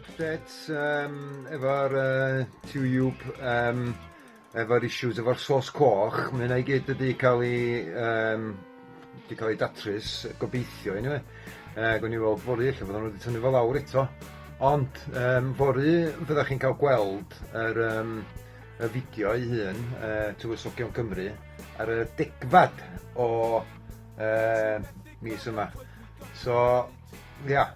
updates um, efo'r uh, Tube, um, efo'r issues efo'r sos coch, mae hynna i gyd wedi cael ei, um, wedi cael ei datrys, gobeithio anyway. Uh, Gwn i weld fory, lle fyddan nhw wedi tynnu fo lawr eto. Ond um, fory fyddech chi'n cael gweld yr, um, y fideo ei hun, uh, Tywysogion Cymru, ar y degfad o uh, mis yma. So, ia. Yeah.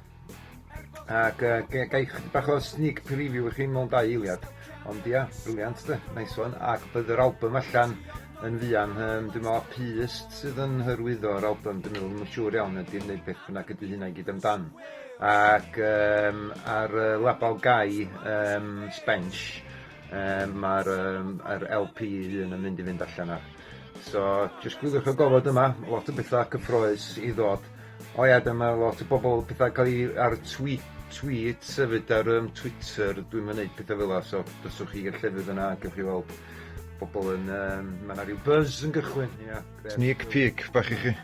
Ac uh, ga i chydig bach o sneak preview i chi mewn dau eiliad. Ond ia, brilliant de, nice one. Ac bydd yr album allan yn fuan. Um, dwi'n meddwl Pist sydd yn hyrwyddo'r album, dwi'n meddwl, ddim siŵr iawn ydy'n gwneud beth bynnag ydy hynna i gyd amdan. Ac um, ar uh, label Gai um, Spench, um, mae'r um, yr LP un yn mynd i fynd allan ar. So, jyst gwyliwch y gofod yma, lot o bethau cyffroes i ddod. O ia, dyma lot o bobl, pethau cael ei ar tweet, tweets hefyd ar um, Twitter, dwi'n mynd neud pethau fel 'a, so dyswch chi i'r llefydd yna, gewch chi weld bobl yn, um, mae yna rhyw buzz yn gychwyn, ia. Sneak peek bach i chi.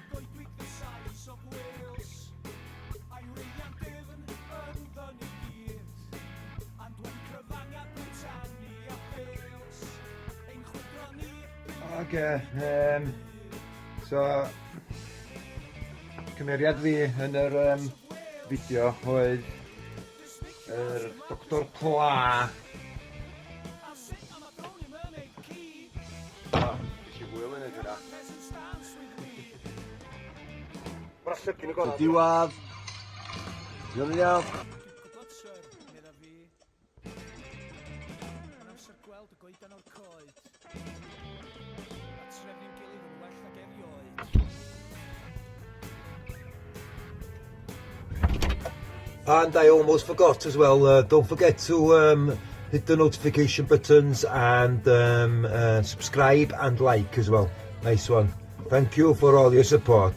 Oce, um, so cymeriad fi yn yr um, fideo oedd yr Dr Pla. O, nes i hwyl yn neud hynna. Mae'r llygyn yn gorau. Diwadd. Ti'n iawn? And I almost forgot as well, uh, don't forget to um, hit the notification buttons and um, uh, subscribe and like as well. Nice one. Thank you for all your support.